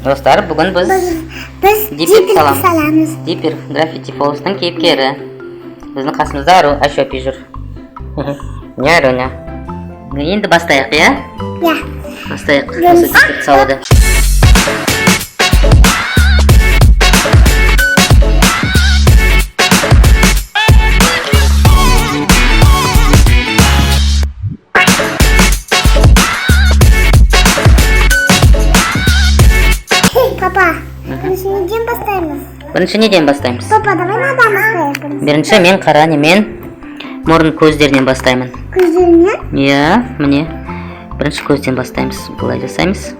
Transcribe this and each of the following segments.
Достар, бүгін біз Біз Диппер Диппер саламыз. саламыз. Диппер Граффити Фолстың кейіпкері. Біздің қасымызда Ару Ашопи жүр. Не, Аруня? Енді бастайық, иә? Иә. Бастайық. Осы дипперді салуды. Папа, бірінші неден бастаймыз? Бірінші неден бастаймыз? Папа, давай мынадан бастайық бірінші. Бірінші мен қара немен мұрын көздерінен бастаймын. Көздерінен? Иә, міне. Бірінші көзден бастаймыз. Былай жасаймыз.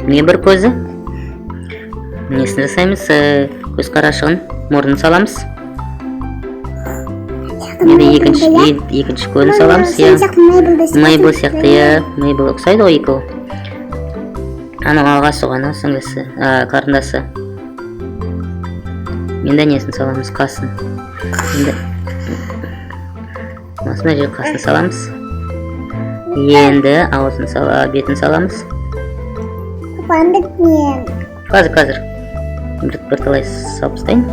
Міне бір көзі. Несін жасаймыз? Көз қарашығын, мұрнын саламыз. Енді екінші көзін саламыз, Сен иә. сияқты Мейблді сияқты. Мейбл сияқты, иә. Мейбл ұқсайды ғой екеуі. Анау ағасы ғой, анау сіңлісі, қарындасы. Енді несін саламыз, қасын. Енді осындай жер қасын саламыз. Енді аузын сала, бетін саламыз. Папа, енді мен. Қазір, қазір. Бірталай салып тастайын.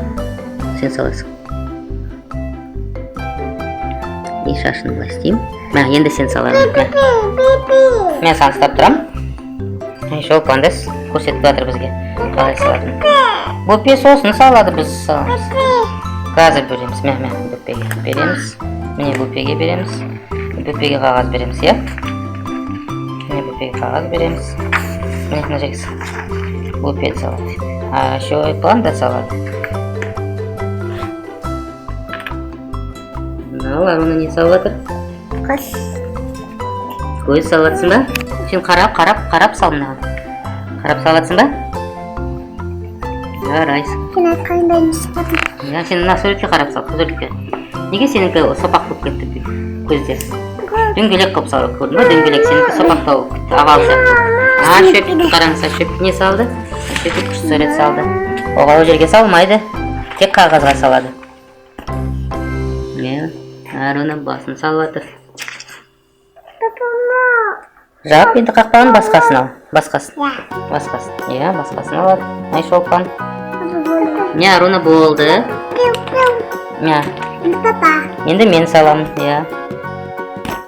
Сен саласың. И шашын былай істеймін. Мә, енді сен сала бер. Мә. Пи-пи. Мен саған ұстап тұрамын. Айшолпан да көрсетіп жатыр бізге қалай салатынын. Бөпе сосын салады, біз саламыз. Қазір береміз. Мә, мә, бөпеге береміз. Міне, бөпеге береміз. Бөпеге қағаз береміз, иә? Міне, бөпеге қағаз береміз. Міне, мына жерге сал. Бөпе де салады. Айшолпан да салады. Ал Аруна не салып жатыр? Қыз. Көз салып жатсың ба? Сен қарап, қарап, қарап сал мынаған. Қарап салып жатсың ба? Жарайсың. Сен айтқандай не шығатын? Иә, сен мына суретке қарап сал, суретке. Неге сенікі сопақ болып кетті көздер? Дөңгелек қылып сал, көрдің ба? Дөңгелек, сенікі сопақтау болып кетті, овал сияқты. А, Шөпикті қараңыз, Шөпик не салды? Шөпик күшті сурет салды. Оған ол жерге салмайды, тек қағазға салады. Иә, Аруна басын салып жатыр. Папа, ма. Жап енді қақпағын, басқасын ал. Басқасын. Иә. Басқасын. Иә, басқасын алады. Айшолпан. Папа, болды. Не, Аруна болды. Пиу-пиу. Мә, Енді папа. енді мен саламын, иә.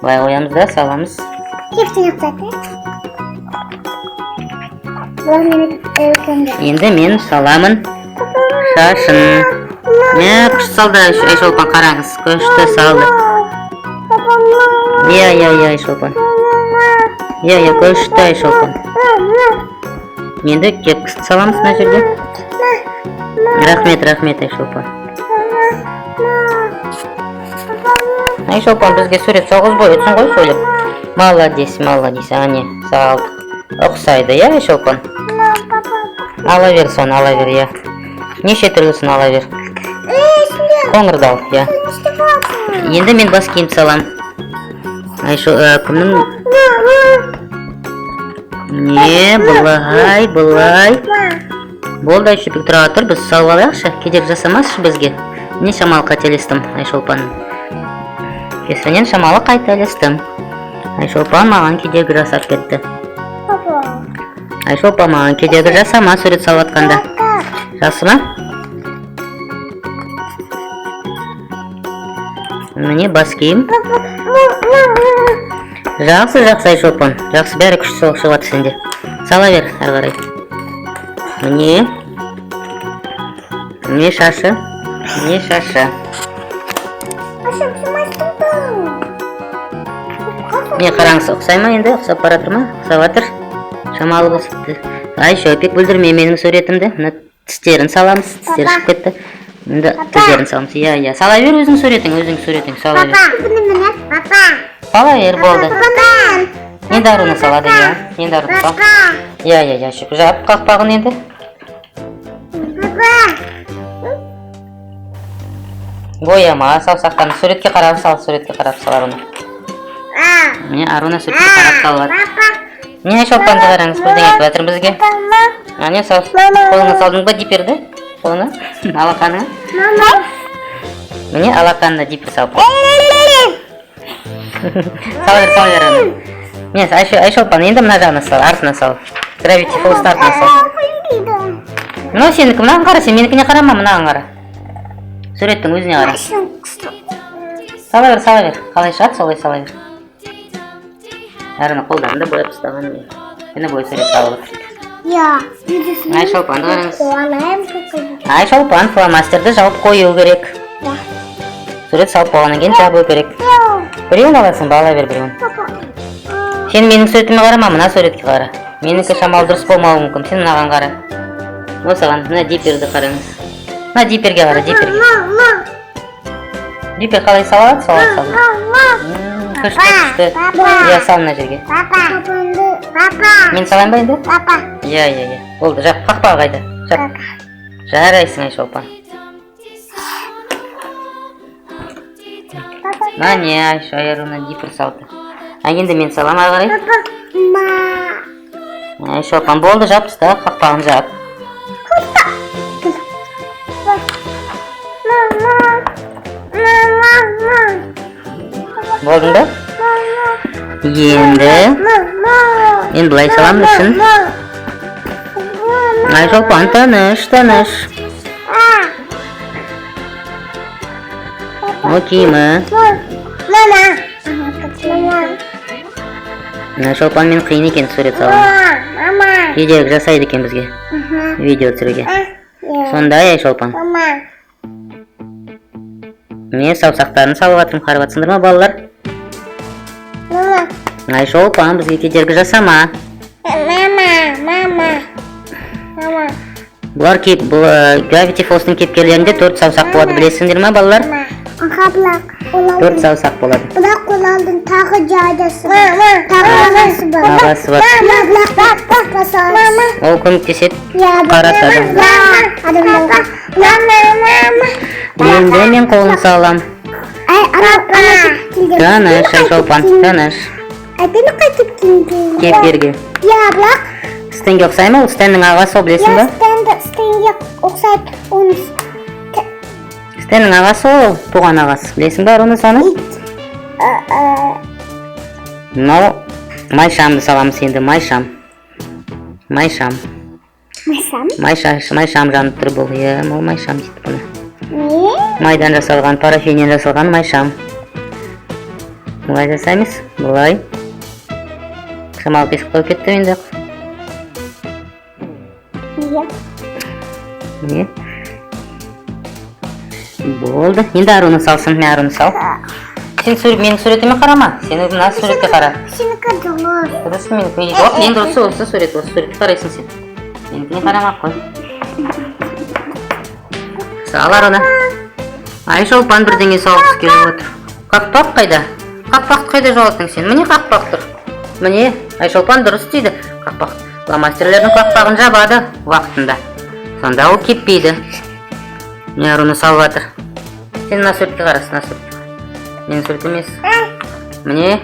Былай қоямыз да саламыз. Кепсін ұқсайды. Бұлар мені үлкендер. Енді мен саламын шашын. Мә, күшті салды Айшолпан, қараңыз, күшті салды. Папа, ма. Иә, иә, иә, Айшолпан. Иә, иә, күшті Айшолпан. Енді кепкісін саламыз мына жерге. Рахмет, рахмет, Айшолпан. Айшолпан бізге сурет салғызбай өтсін ғой сөйлеп. Молодец, молодец, әне, салдық. Ұқсайды, иә, Айшолпан? Ала бер соны, ала бер, иә. Неше түрлісін ала бер. Қоңырды ал, иә. Енді мен бас киім салам. Айшо, кімнің? Не, былай, былай. Болды, Айшөпек, тұра тұр, біз салып алайықшы. Кедергі жасамасшы бізге. Не шамалы қателестім Айшолпанның. Кесірінен шамалы қателестім. Айшолпан маған кедергі жасап кетті. Папа. Айшолпан, маған кедергі жасама сурет салып жатқанда. Жақсы ма? Міне бас киім. Жақсы, жақсы, Айшолпан. Жақсы, бәрі күшті соғып шығып жатыр сенде. Сала бер әрі қарай. Міне. Міне шашы. Міне шашы. Міне қараңыз, ұқсай ма енді? Ұқсап бара жатыр ма? Ұқсап жатыр. Шамалы болса. Айшопик, бүлдірме менің суретімді. Мына тістерін саламыз. Тістері шығып кетті. Енді тілдерін саламыз. Иә, иә. Сала бер өзің суретің, өзің суретің. Сала бер. Папа. Сала бер, болды. Папа. Енді Аруна салады, иә. Енді Аруна сал. Иә, иә, иә, Шөпик. Жап қақпағын енді. Папа. Бояма саусақтарын. Суретке қарап сал, суретке қарап сал, Аруна. Міне, Аруна суретке қарап салып жатыр. Папа. Міне, Айшолпанды қараңыз, бірдеңе айтып жатыр бізге. Мама. Әне, сал. Қолыңа салдың ба диперді? Қолыңа? Алақаныңа? Мама. Міне, алақанына диппер салып қой. Сала бер, сала бер, Аруна. Міне, Айшолпан, енді мына жағына сал, артына сал. Gravity Falls артына сал. Мынау сенікі, мынаған қара, сен менікіне қарама, мынаған қара. Суреттің өзіне қара. Сала бер, сала бер. Қалай шығады, солай сала бер. Әрине, қолдарын да бояп тастаған міне. Күні бойы сурет салып отыр. Я. Айшолпанды қараңыз. Айшолпан фломастерді жауып қою керек. Сурет салып болғаннан кейін жабу керек. Біреуін аласың ба, ала бер біреуін. Сен менің суретіме қарама, мына суретке қара. Менікі шамалы дұрыс болмауы мүмкін. Сен мынаған қара. Осыған, мына Диперді қараңыз. Мына Диперге қара, Диперге. Диппер қалай салады, солай сал. Күшті, күшті. Иә, сал мына жерге. Мен салайын ба енді? Иә, иә, иә. Болды, жап, қақпа қайда? Жап. Жарайсың, Айшолпан. Міне, Айша Аруна Диппер салды. А енді мен салам ары қарай. Айшолпан, болды, жап таста, қақпағын жап. Болдың ба? Енді мен былай саламын үшін. Айшолпан, тыныш, тыныш. О, киімі. Айшолпанмен қиын екен сурет салу. Кедергі жасайды екен бізге видео түсіруге. Сондай, Айшолпан. Міне, саусақтарын салып жатырмын, қарап жатсыңдар ма, балалар? Айшолпан, бізге кедергі жасама. Бұлар кеп, бұл Gravity Falls-тың кейіпкерлерінде төрт саусақ болады, білесіңдер ма, балалар? Төрт саусақ болады. Бірақ олардың тағы жадасы бар. Тағы ағасы бар. Ағасы бар. Бірақ басасы. Ол көмектеседі. Иә, Қаратады. Адамдарға. Енді мен қолын салам. Ай, ана келген. Тыныш, Айшолпан, тыныш. Әпені қайтып келген. Кейіпкерге. Иә, бірақ Стенге ұқсай ма? Ол Стеннің ағасы ол, білесің ба? Стенге ұқсайды. Оның Стеннің ағасы ол, туған ағасы. Білесің ба, Аруна, соны? ит. Мынау майшамды саламыз енді, майшам. Майшам. Майшам? Майшам жанып тұр бұл. Иә, ол майшам дейді бұны. Не? Майдан жасалған, парафиннен жасалған майшам. Былай жасаймыз, былай. Шамалы қисық болып кетті енді. Иә. Міне. Болды. Енді Аруна салсын, міне, Аруна сал. Сен менің суретіме қарама. Сен мына суретке қара. Сенікі дұрыс. Дұрыс менікі. Жоқ, ең дұрысы осы сурет, осы суретке қарайсың сен. Менікіне қарама қой. Сал, Аруна. Айшолпан бірдеңе салғысы келіп отыр. Қақпақ қайда? Қақпақты қайда жоғалттың сен? Міне, қақпақ тұр. Міне, Айшолпан дұрыс дейді. Қақпақ. Фломастерлердің қақпағын жабады уақытында. Сонда ол кеппейді. Міне, Аруна салып жатыр. Сен мына суретке қара, мына суретке. Менің сурет емес. Міне,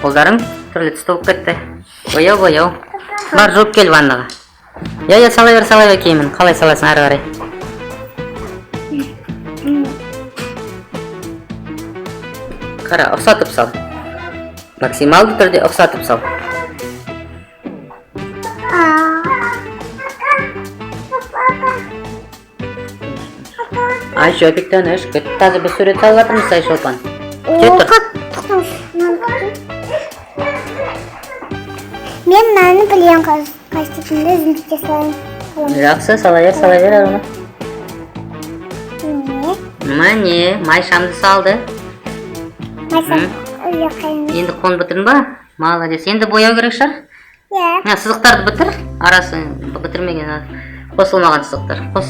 қолдарың түрлі түсті болып кетті. Бояу, бояу. Бар, жуып кел ваннаға. Иә, иә, сала бер, сала бер киімін. Қалай саласың ары қарай? Қара, ұқсатып сал. Максималды түрде ұқсатып сал. Айшопик, тыныш, күт. Қазір біз сурет салып жатырмыз, Айшолпан. Күте тұр. Мен мынаны білемін, қайсысында өзім жете салайын. Жақсы, сала бер, сала бер, Аруна. Міне. Міне, майшамды салды. Майшам. Иә, қайын. Енді қолын бітірдің ба? Молодец. Енді бояу керек шығар? Иә. Мына сызықтарды бітір. Арасы бітірмеген, қосылмаған сызықтар. Қос.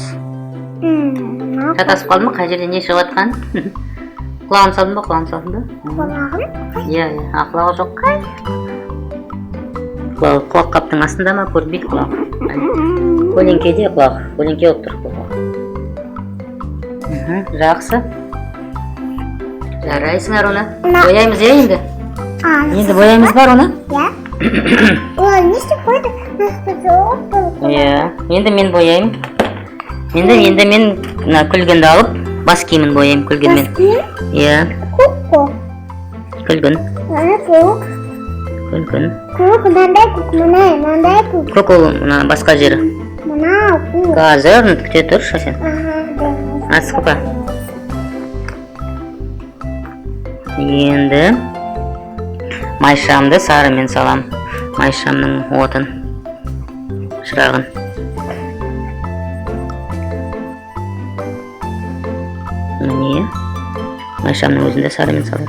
Шатасып қалдың ба? Қай жерде не шығып жатқанын? Құлағын салдың ба? Құлағын салдың ба? Құлағым? Иә, иә. А, құлағы жоқ. Құлағы құлақ қаптың астында ма? Көрінбейді құлағы. Көлеңкеде құлағы. Көлеңке болып тұр құлағы. Жақсы. Жарайсың, Аруна. Бояймыз, иә, енді? Енді бояймыз ба, Аруна? Иә. Олар не істеп қойды? Нақты жоқ бұл. Иә. Енді мен бояймын. Енді мен мына күлгенді алып, бас киімін бояймын күлгенмен. Бас киім? Иә. Көк қой. Күлгін. Ана көк. Күлгін. Көк, мынандай көк, мына, мынандай көк. Көк ол мына басқа жері. Мынау көк. Қазір күте тұршы сен. Аха, да. Асықпа. Енді майшамды сарымен салам. Майшамның отын, шырағын. Міне, майшамның өзін де сарымен салам.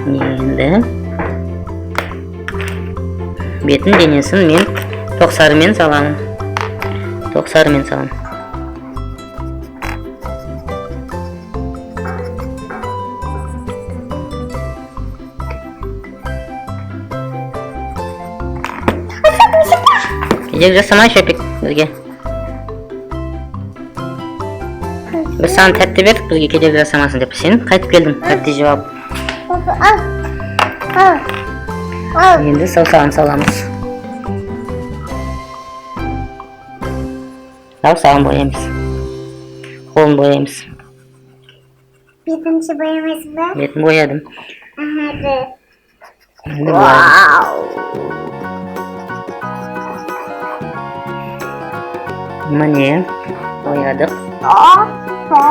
Енді бетін, денесін мен тоқ сарымен саламын. Тоқ сарымен саламын. Кедергі жасамай, Шөпек, бізге. Біз саған тәтті бердік, бізге кедергі жасамасын деп. Сен қайтып келдің, тәтті жеп алып. Папа, ал. Ал. Ал. Енді саусағын саламыз. Саусағын бояймыз. Қолын бояймыз. Бетін ше боямайсың ба? Бетін боядым. Аха, да. Енді боядым. Міне, боядық.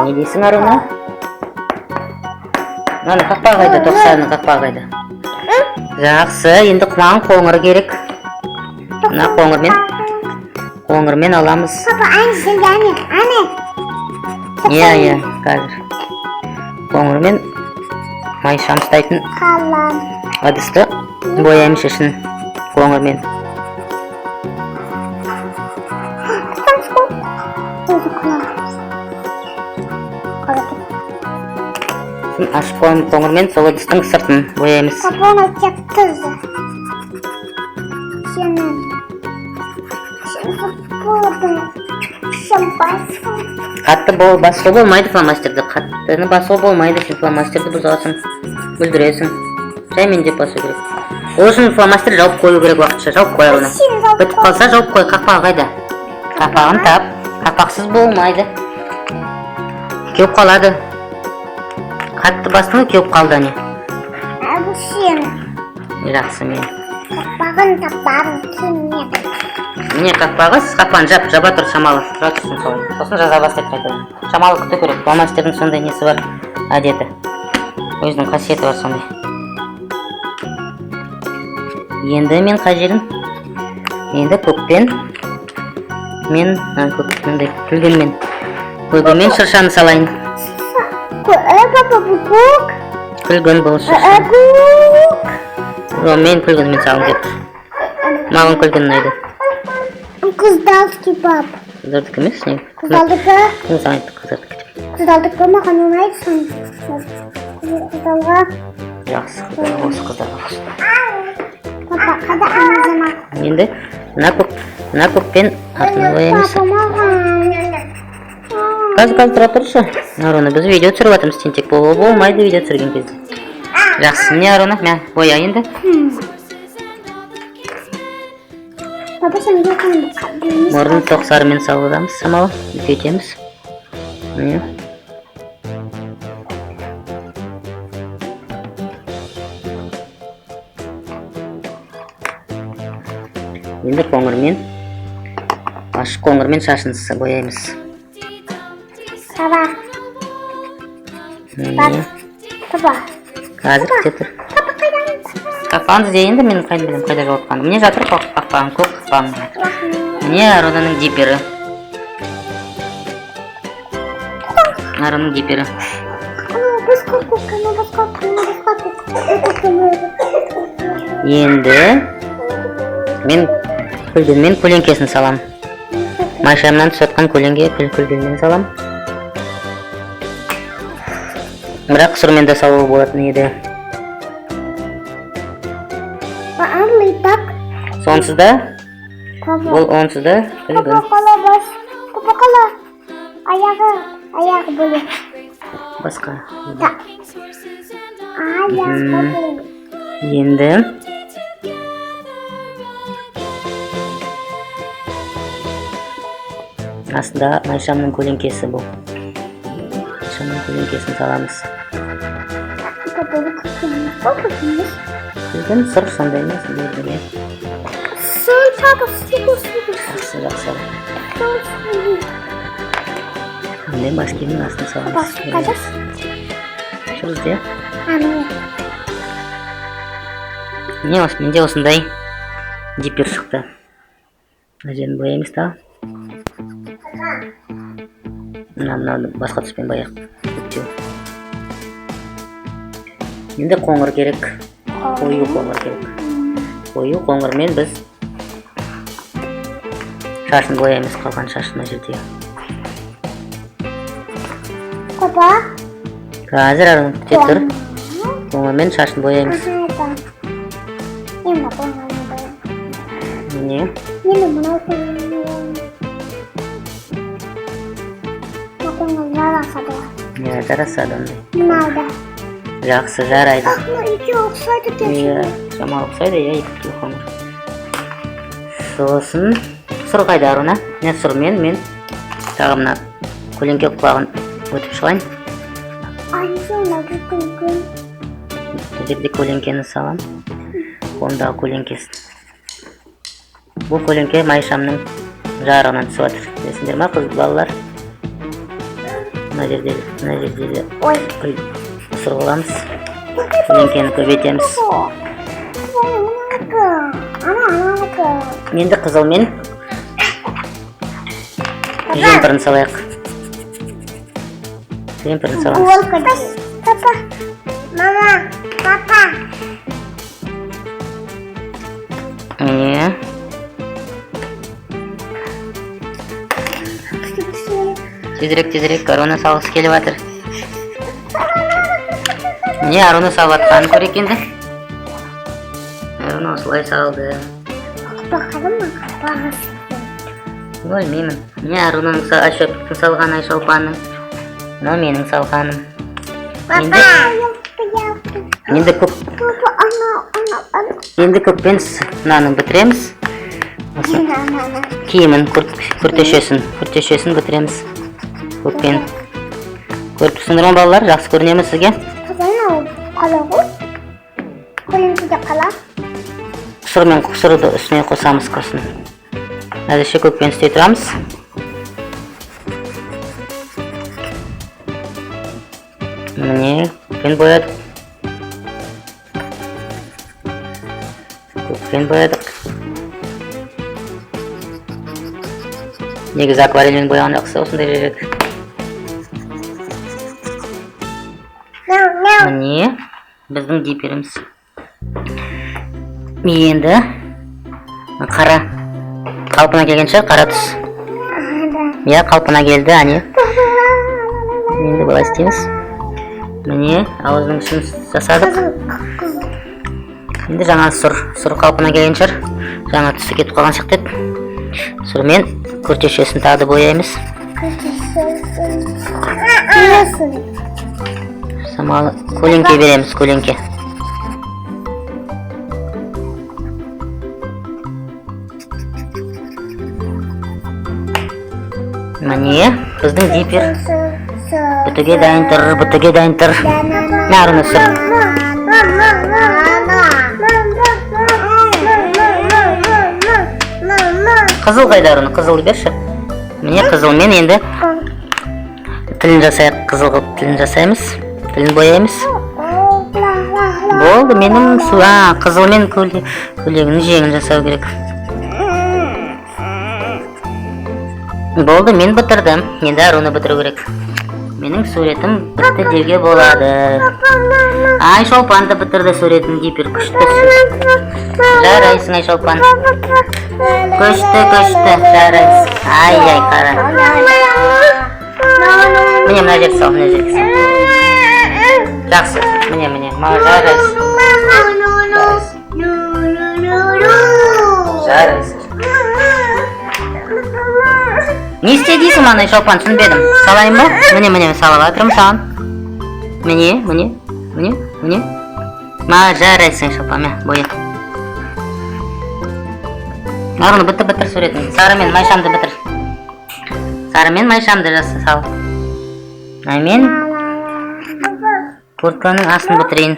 Не дейсің, Аруна? Мынаны қақпағы қайда? Тоқсанның қақпағы қайда? Жақсы, енді маған қоңыр керек. Мына қоңырмен аламыз. Папа, әне, жерге, әне, әне. Иә, иә, қазір. Қоңырмен майшам ұстайтын Қалам. ыдысты бояймыз шешін қоңырмен. Сосын ашық қоңырмен сол ыдыстың сыртын бояймыз. Папа, оны кептірді. Сенің. Сен болдың. Сен басың. Қатты басуға болмайды фломастерді. Қаттыны басуға болмайды, сен фломастерді бұзасың, бүлдіресің. Жаймен деп басу керек. Ол үшін фломастер жауып қою керек уақытша. Жауып қой оны. Сен жауып Бітіп қалса жауып қой. Қақпағы қайда? Қақпағын тап. Қақпақсыз болмайды. Кеуіп қалады. Қатты бастың ғой, кеуіп қалды әне. Ә, бұл сен. Жақсы, мен. Қақпағын таппадым, кеме. Міне қақпағы, сіз қақпағын жап, жаба тұр шамалы. Тұра тұрсын солай. Сосын жаза бастайды қайтадан. Шамалы күту керек. Фломастердің сондай несі бар, әдеті. Өзінің қасиеті бар сондай. Енді мен қай жерін? Енді көкпен. Мен, көк, мындай күлгенмен. Күлгенмен шыршаны салайын. Папа, бұл көк. Күлгін бұл шырша. Көк. Жоқ, мен күлгенмен салғым келіп тұр. Маған күлгін ұнайды. Қыздардікі, пап. Қыздардікі емес, не? Қыздардікі. Кім саған айтты қыздардікі деп? Қыздардікі маған ұнайды сон. Қыздарға. Жақсы, қыздарға, осы қыздарға болсын. Папа, қада ана. Енді мына көкпен артын бояймыз. Папа, маған. Қазір, қазір тұра тұршы. Аруна, біз видео түсіріп жатырмыз, тентек болуға болмайды видео түсірген кезде. Жақсы, міне Аруна, мә, боя енді. Папа, сен жақын. Мұрнын тоқ сарымен саламыз, шамалы, үлкейтеміз. Міне. Енді қоңырмен, ашық қоңырмен шашын бояймыз. Папа. Міне. Папа. Қазір күте тұр. Папа, қайдан? Қақпағын ізде енді, мен қайдан білемін қайда жоғалтқанын. Міне жатыр қақпағым, көк қақпағым. Міне Арунаның диппері. Арунаның диппері. Анау басқа көк, анау басқа көк, анау басқа көк. Енді мен күлгенмен көлеңкесін салам. Майшамнан түсіп жатқан көлеңке күлгенмен салам. Бірақ сұрмен де салуға болатын еді. Так. Сонсыз да, Папа. бұл онсыз да күлгін. Папа, қала бас. Папа, қала. Аяғы, аяғы бөлек. Басқа. Да. Аяғы бөлек. Енді астында майшамның көлеңкесі бұл. Майшамның көлеңкесін саламыз. Папа, бұл күлгін. Бұл күлгін емес. Күлгін сұр сондай емес берді, иә. Сұр, папа, сұр, сұр, Жақсы, жақсы. Сұр, сұр. Мындай бас киімнің астына Папа, саламыз. сұр қайда? Сұр бізде. А, міне. Міне, осы менде осындай диппер шықты. Мына жерін бояймыз тағы. Мынаны басқа түспен бояйық. Көктеу. Енді қоңыр керек. Қою қоңыр керек. Қою қоңырмен біз шашын бояймыз, қалған шашын мына жерде. Папа. Қазір, Арун, күте тұр. Қоңырмен шашын бояймыз. Аха, это. Мен мына қоңырмен бояймын. Міне. Мен мынау қоңырмен бояймын. Мына қоңыр жарасады ғой. Иә, жарасады ондай. Мынау да. Жақсы, жарайды. Ах, мына екеуі ұқсайды екен. Иә, шамалы ұқсайды, иә, екі түрлі қоңыр. Сосын сұр қайда, Аруна? Міне, сұрмен мен тағы мына көлеңке құлағын өтіп шығайын. А еще мынау күлгін. Бұл жерде көлеңкені салам. Қолымдағы көлеңкесін. Бұл көлеңке Майшамның жарығынан түсіп жатыр. Білесіңдер ма, қыз балалар? Мына жерде де Ой. Сұр қыламыз. Көлеңкені көбейтеміз. Мынанікі. Ана, ананікі. Енді қызылмен жемпірін салайық. Жемпірін саламыз. Голка. Папа. Мама. Папа. Міне. Тезірек, тезірек, Аруна салғысы келіп жатыр. Міне, Аруна салып жатқанын көрейік енді. Аруна осылай салды. Бақырым ма? Бағасы. Білмеймін. Міне, Арунаның Айшолпанның салғаны, Айшолпанның. Мынау менің салғаным. Енді, енді көк, Папа, анау, анау, анау. енді көкпен мынаны бітіреміз. Осы Ана, ана. киімін, күртешесін бітіреміз. Көкпен. Көріп тұрсыңдар ма, балалар? Жақсы көріне ме сізге? Папа, анау қала ғой. Көлеңкеде қала. Сұрмен сұрды үстіне қосамыз сосын. Әзірше көкпен істей тұрамыз. Міне, көкпен боядық. Көкпен боядық. Негізі акварельмен бояған жақсы осындай жерді. Мяу, мяу. Міне, біздің диперіміз. Енді қара қалпына келген шығар, қара түс. Аха, да. Иә, қалпына келді, әне. Енді былай істейміз. Міне, ауыздың ішін жасадық. Қызыл, қызыл. Енді жаңа сұр, сұр қалпына келген шығар. Жаңа түсі кетіп қалған сияқты еді. Сұрмен күртешесін тағы да бояймыз. Күртешесін. Самалы көлеңке береміз, көлеңке. Міне, біздің диппер бітуге дайын тұр, бітуге дайын тұр. Мә, Аруна, сұр. Қызыл қайда, Аруна? Қызылды берші. Міне, қызылмен енді тілін жасайық, қызыл қылып тілін жасаймыз. Тілін бояймыз. Болды, менің су, а, қызылмен көйлегінің жеңін жасау керек. Болды, мен бітірдім. Енді Аруна бітіру керек. Менің суретім бітті деуге болады. Айшолпан да бітірді суретін, диппер күшті. Жарайсың, Айшолпан. Күшті, күшті, жарайсың. Ай, ай, қара. Міне, мына жерге сал, мына жерге сал. Жақсы, міне, міне, жарайсың. Жарайсың. Не істе дейсің маған, Айшолпан, түсінбедім. Салайын ба? Міне, міне, салып жатырмын саған. Міне, міне, міне, міне. Ма, жарайсың, Айшолпан, мә, боя. Аруна, бітір, бітір суретін. Сары мен Майшамды бітір. Сары мен Майшамды жаса, сал. А мен? Куртканың астын бітірейін.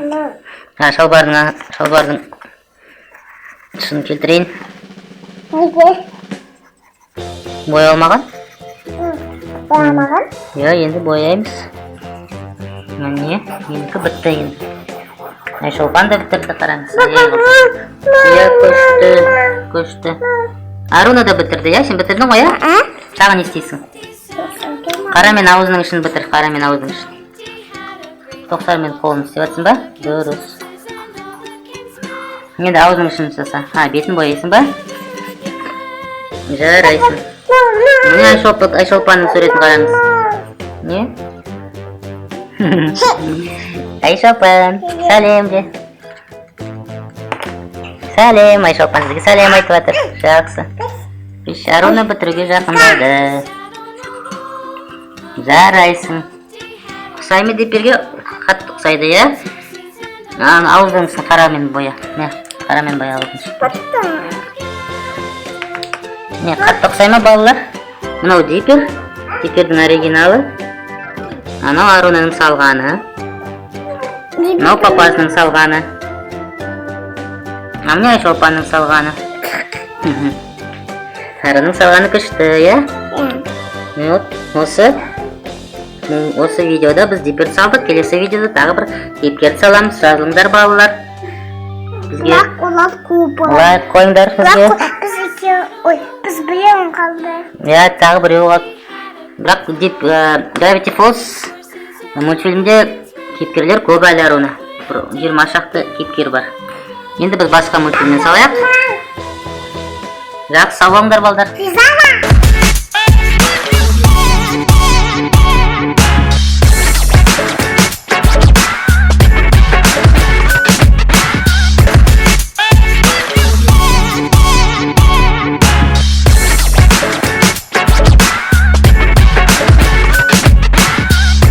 А, шалбардың тұсын келтірейін. Неге? Боялмаған? Боямаған? Иә, енді бояймыз. Міне, менікі бітті енді. Айшолпан да бітірді, қараңыз. Иә, күшті, күшті. Аруна да бітірді, иә? Сен бітірдің ғой, иә? Тағы не істейсің? Қара мен аузының ішін бітір, қара мен аузының ішін. Тоқсармен қолын істеп жатсың ба? Дұрыс. Енді аузының ішін жаса. А, бетін бояйсың ба? Жарайсың. Міне, Айшолпанның суретін қараңыз. Не? Айшолпан, сәлем де. Сәлем, Айшолпан сізге сәлем айтып жатыр. Жақсы. Иш, Аруна бітіруге жақындады. Жарайсың. Ұқсай ма Дипперге? Қатты ұқсайды, иә? Ана ауыздың ішін қарамен боя. Мә, қарамен боя аузын ішін. Не, қатты ұқсай ма, балалар? Мынау Диппер, Диппердің оригиналы. Анау Арунаның салғаны. Мынау папасының салғаны. А міне Айшолпанның салғаны. Арунаның салғаны күшті, иә? Вот, осы видеода біз Дипперді салдық. Келесі видеода тағы бір кейіпкерді саламыз. Жазылыңдар, балалар. Бізге Бірақ олар көп болады. Лайк қойыңдар бізге. Бірақ біз екеу, ой, біз біреуін қалды. Иә, тағы біреу қалды. Бірақ Gravity Falls мультфильмде кейіпкерлер көп әлі, Аруна. Бір 20 шақты кейіпкер бар. Енді біз басқа мультфильмнен салайық. Жақсы, сау болыңдар, балдар. Риза ма?